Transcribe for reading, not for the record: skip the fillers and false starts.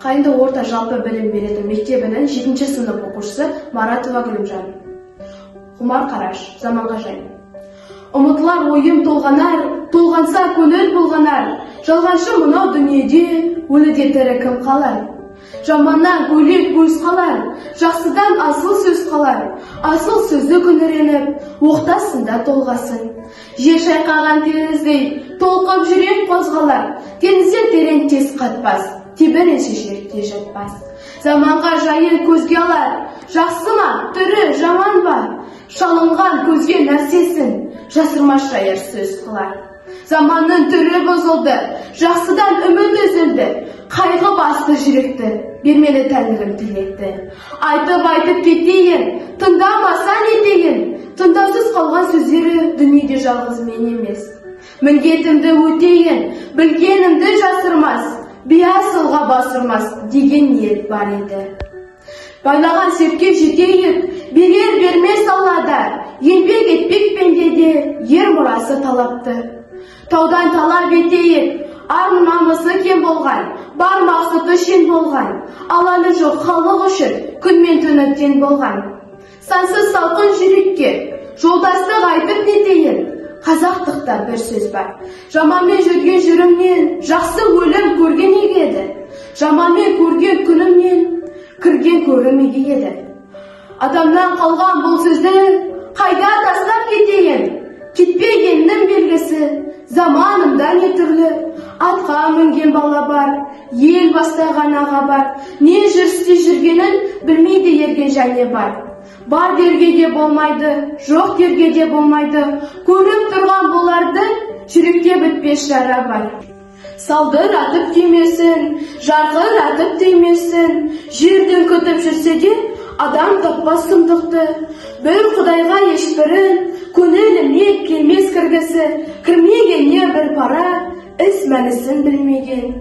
Қайыңды орта жалпы білім беретін мектебінің жетінші сынып оқушысы Маратова Гүлімжан. Ғұмар Қараш, «Заманға жай». Ұмытылар ойым толғанар, толғанса, көңіл бұлғанар. Жалғаншы мынау дүниеде өліде тірі кім қалар? Жаманнан көйлек көз қалар, жақсыдан асыл сөз қалар. Асыл сөзі күңіреніп, оқтасын да толғасын. Жер шайқаған теңіздей толқып, жүрек қозғалар. Теңізден терең тез қатпас, тебіренсе, жерге жатпас. Заманға жайын көзге алар, жақсы ма түрі, жаман ба? Шалынған көзге нәрсесін жасырмас, жайыр сөз қылар. Заманның түрі бұзылды, жақсыдан үміт үзілді. Қайғы басты жүректі, бермеді тәңірім тілекті. Айтып, айтып кетейін, тыңдамаса, нетейін? Тыңдаусыз қалған сөздері дүниеде жалғыз мен емес. Міндетімді өтейін, білгенімді жасырмас, бейасылға басырмас деген ниет бар еді. Байлаған сертке жетейік, берер, бермес Аллада. Еңбек етпек пенде де ер мұрасы талапты. Таудан талап етейік, ар намысы кем болған, бар мақсұты шен болған, алаңы жоқ халық үшін күн мен түні тең болған. Сансыз салқын жүрекке жолдастық айтып нетейін? Қазақтықта бір сөз бар: жаманмен жүрген жүрімнен жақсы өлім көрген игі еді, жаманмен көрген күнімнен кірген көрім игі еді. Атамнан қалған бұл сөзді қайда тастап кетейін? Кетпегеннің белгісі заманымда не түрлі. Атқа мінген бала бар, ел бастаған аға бар, не жүрісте жүргенін білмейді ерген және бар. Бар дерге де болмайды, жоқ дерге де болмайды. Көріп тұрған бұларды жүректе бітпес жара бар. Салдыратып күймесін, жарқыратып түймесін, жерден күтіп жүрсе де адам таппас сұмдықты. Бір құдайға ешбірін көңіліме келмес кіргісі, кірмегенне бір пара іс мәнісін білмеген.